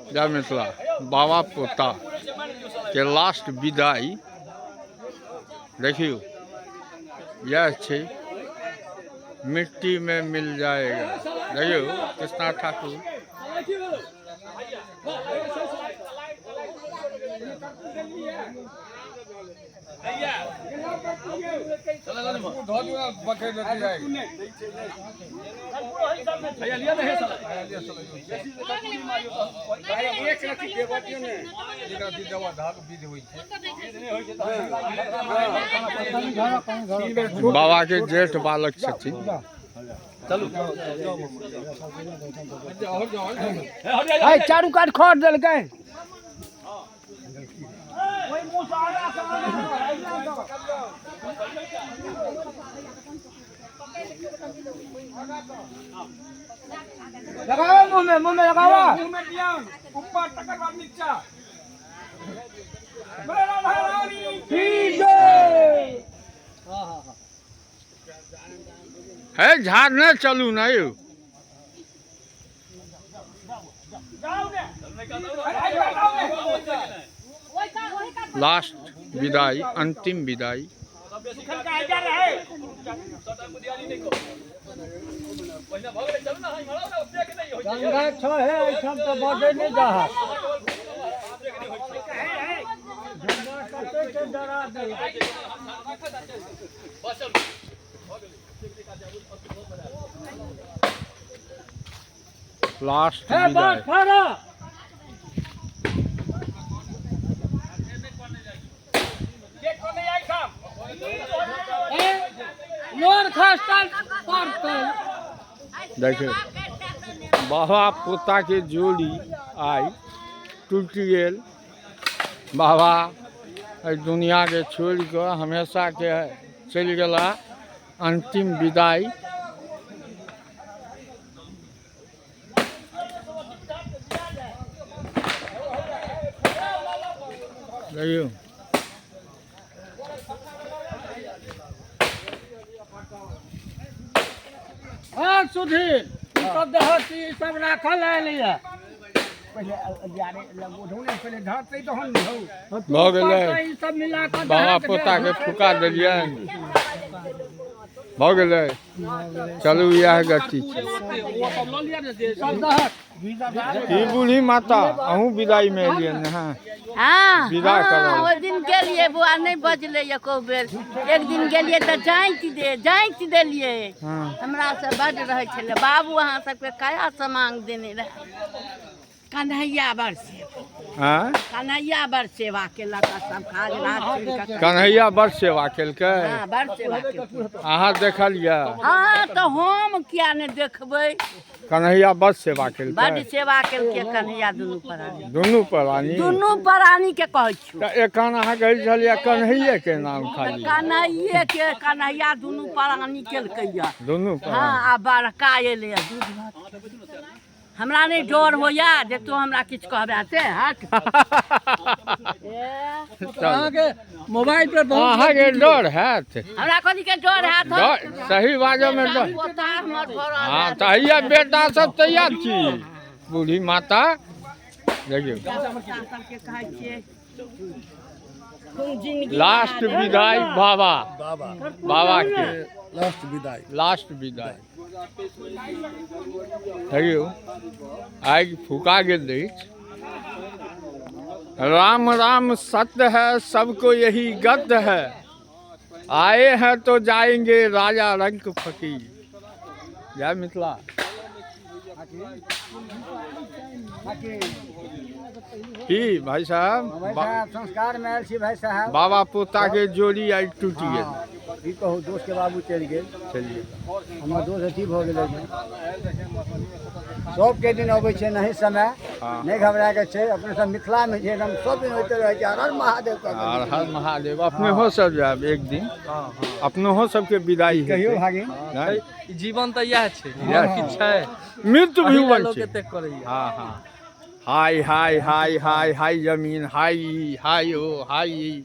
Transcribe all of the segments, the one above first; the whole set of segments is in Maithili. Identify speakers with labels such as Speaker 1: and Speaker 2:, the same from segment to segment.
Speaker 1: जय मिथिला। बाबा पोता के लास्ट विदाई देखियो, यह छै मिट्टी में मिल जाएगा। देखियो कृष्णा ठाकुर। बाबा के जेठ बालक छथिन।
Speaker 2: चारू कात खर देलकै। लगाओ मुंह में, मुंह में लगाओ।
Speaker 3: मुंह में दिया ऊपर तकर बाद नीचा। बोले राधा रानी
Speaker 2: की जय।
Speaker 1: है झाड़ नहीं चलू ना यौ। लास्ट विदाई, अंतिम विदाई।
Speaker 2: गंगा छो है एठाम तो बजे नहीं जा। गंगा कते के डरा देला।
Speaker 1: लास्ट
Speaker 2: हे
Speaker 1: विदाई।
Speaker 2: बस खड़ा। लोन खस्ता पड़तै।
Speaker 1: देखियौ बाबा पोता के जोड़ी आइ टूटि गेल। बाबा एहि दुनिया के छोड़ि कऽ हमेशा के चलि गेला। अंतिम विदाई। देखियौ
Speaker 2: हाँ सुधीर, ई सब देहत ई सब राखल आयल।
Speaker 3: पहिले यारे लगोढौ ने पहिले धरतै तहन ने हौ।
Speaker 1: भऽ गेलै।
Speaker 2: ई सब मिला कऽ
Speaker 1: बाबा पोता के फुका देलियनि। भऽ गेलै, चलू इएह गति छै।
Speaker 2: सब दहक।
Speaker 1: की बूढ़ी माता अहूँ विदाई में एलियनि हँ?
Speaker 4: हाँ
Speaker 1: विदा करब।
Speaker 4: हाँ, ओहि दिन गेलियै बौआ नहि बजलै एको बेर। एक दिन गेलियै तऽ जाँति देलियै।
Speaker 1: हाँ।
Speaker 4: हमरा से बड रहै छलै बाबू। अहाँ सबके कया समांग देने रहै। कन्हैया बड़ सेवा।
Speaker 1: हाँ?
Speaker 4: कन्हैया बड़ सेवा केलक आ सब काज राज छोड़ि कऽ।
Speaker 1: कन्हैया बड़ सेवा केलकै।
Speaker 4: हाँ, बड़ सेवा केलकै।
Speaker 1: अहाँ देखलियै?
Speaker 4: हाँ, तऽ हम किया नहि देखबै?
Speaker 1: कन्हैया बड़ सेवा
Speaker 4: बड
Speaker 1: केलकै।
Speaker 4: सेवा केलकै कन्हैया दुनू प्राणी।
Speaker 1: दुनू प्राणी।
Speaker 4: दुनू प्राणी के कहै छियौ।
Speaker 1: तऽ एखन अहाँ कहै छलियै कन्हैये के नाम खाली।
Speaker 4: कन्हैये के, कन्हैया दुनू प्राणी केलकै या।
Speaker 1: दुनू
Speaker 4: हाँ
Speaker 1: प्राणी।
Speaker 4: आ बड़का एलै दूध भात। हमरा नहि डर होइया जे तू हमरा किछु कहबे से हट।
Speaker 1: चलू।
Speaker 2: मोबाइल पर बहुत
Speaker 1: अहाँके डर हैत?
Speaker 4: हमरा कथी के डर हैत?
Speaker 1: डर सही बाजऽ मे डर।
Speaker 4: पोता हमर भरल।
Speaker 1: हाँ तऽ हैया बेटा सब तैयार छी। बूढ़ी माता देखियौ।
Speaker 4: सबके कहै छियै जिंदगी।
Speaker 1: लास्ट विदाई बाबा बाबा के
Speaker 5: लास्ट विदाई।
Speaker 1: लास्ट विदाई। देखियौ आगि फुका गेल अछि। राम राम सत्य है, सबको यही गत है, आए हैं तो जाएंगे राजा रंक फकीर। जय मिथिला। की भाई साहब?
Speaker 2: भाई साहब, संस्कार में आयल छी भाई साहब।
Speaker 1: बाबा पोता के जोड़ी आइ टूटि गेल।
Speaker 2: की कहू, दोस्त के बाबू चलि गेल।
Speaker 1: चलिए।
Speaker 2: हमर दोस्त अथी भऽ गेलै। सबके दिन अबै छै नहीं समय।
Speaker 1: हाँ।
Speaker 2: नहि घबराके छै। अपने सब मिथिला में जे एकदम सब दिन होइते रहै छै। हर हर महादेव कऽ
Speaker 1: हर हर महादेव। अपने हो सब जायब एक दिन, अपनो सबके विदाई
Speaker 2: कहियो
Speaker 1: हेतै।
Speaker 2: भागिन।
Speaker 1: नहि?
Speaker 6: ई जीवन तऽ इएह छै।
Speaker 1: इएह
Speaker 6: किछु छै
Speaker 1: मृत्यु भी
Speaker 6: एहि लए
Speaker 1: वन
Speaker 6: लोक
Speaker 1: छै।
Speaker 6: एतेक करैया।
Speaker 1: हाँ हाँ, हाय हाय हाय हाय हाय जमीन हाय ई, हाय ओ हाय ई।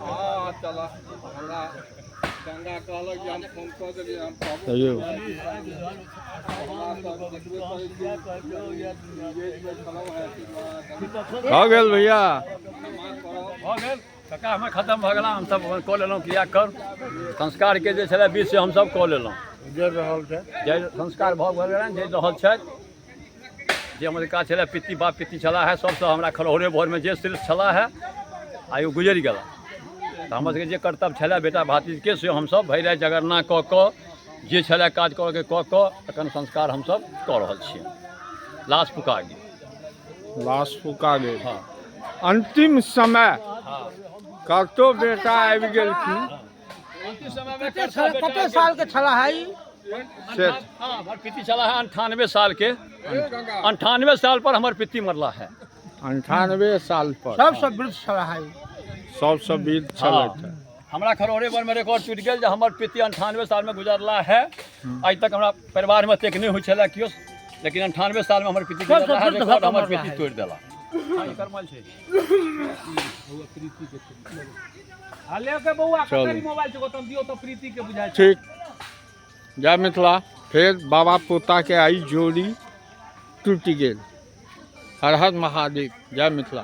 Speaker 5: हाँ चल हमरा।
Speaker 1: तैयो भऽ गेल भैया।
Speaker 2: भऽ गेल कक्का, हमर खतम भऽ गेला। हमसभ कऽ लेलहुँ क्रिया कर्म संस्कारके जे छलै विध, से हमसभ कऽ लेलहुँ।
Speaker 3: जरि रहल छै।
Speaker 2: जे संस्कार भऽ गेल, जरि रहल छथि। जे हमर काज छलै, पित्ती बाप पित्ती छलाह है, सबसँ हमरा खरहोरे भोरमे जे श्रेष्ठ छलाह है, आइ ओ गुजरि गेला। तऽ हमर सबके जे कर्तव्य छलै बेटा भातिजके, से हमसभ भरि राति जगरना कऽ कऽ जे छलै काज करऽके कऽ कऽ एखन संस्कार हमसभ कऽ रहल छियै। लाश फुका गेल।
Speaker 1: लाश फुका गेल।
Speaker 2: हँ।
Speaker 1: अंतिम समय कतौ बेटा आबि गेलखिन।
Speaker 3: कते साल के छला है ई?
Speaker 1: से
Speaker 2: हँ, हमर पित्ती छलाह है 98 सालके। 98 साल पर हमर पित्ती मरला है।
Speaker 1: 98 साल पर।
Speaker 3: सबसँ वृद्ध छला है ई।
Speaker 1: सबसँ वृद्ध छलथि।
Speaker 2: हमरा खरहोरे मे रिकॉर्ड टूटि गेल जे हमर पित्ती 98 सालमे गुजरला है। आइ तक हमरा परिवारमे एतेक नहि होइ छलै केओ, लेकिन 98 सालमे हमर पित्ती गुजरला है।
Speaker 3: वृद्ध
Speaker 2: रिकॉर्ड
Speaker 3: भऽ
Speaker 2: हमर
Speaker 3: मरला
Speaker 2: पित्ती
Speaker 3: है।
Speaker 2: तोड़ि देला। हँ, एकर माल छै।
Speaker 1: चलू, ठीक। जय मिथिला। फेर बाबा पोताके आइ जोड़ी टूटि गेल। हर हर महादेव। जय मिथिला।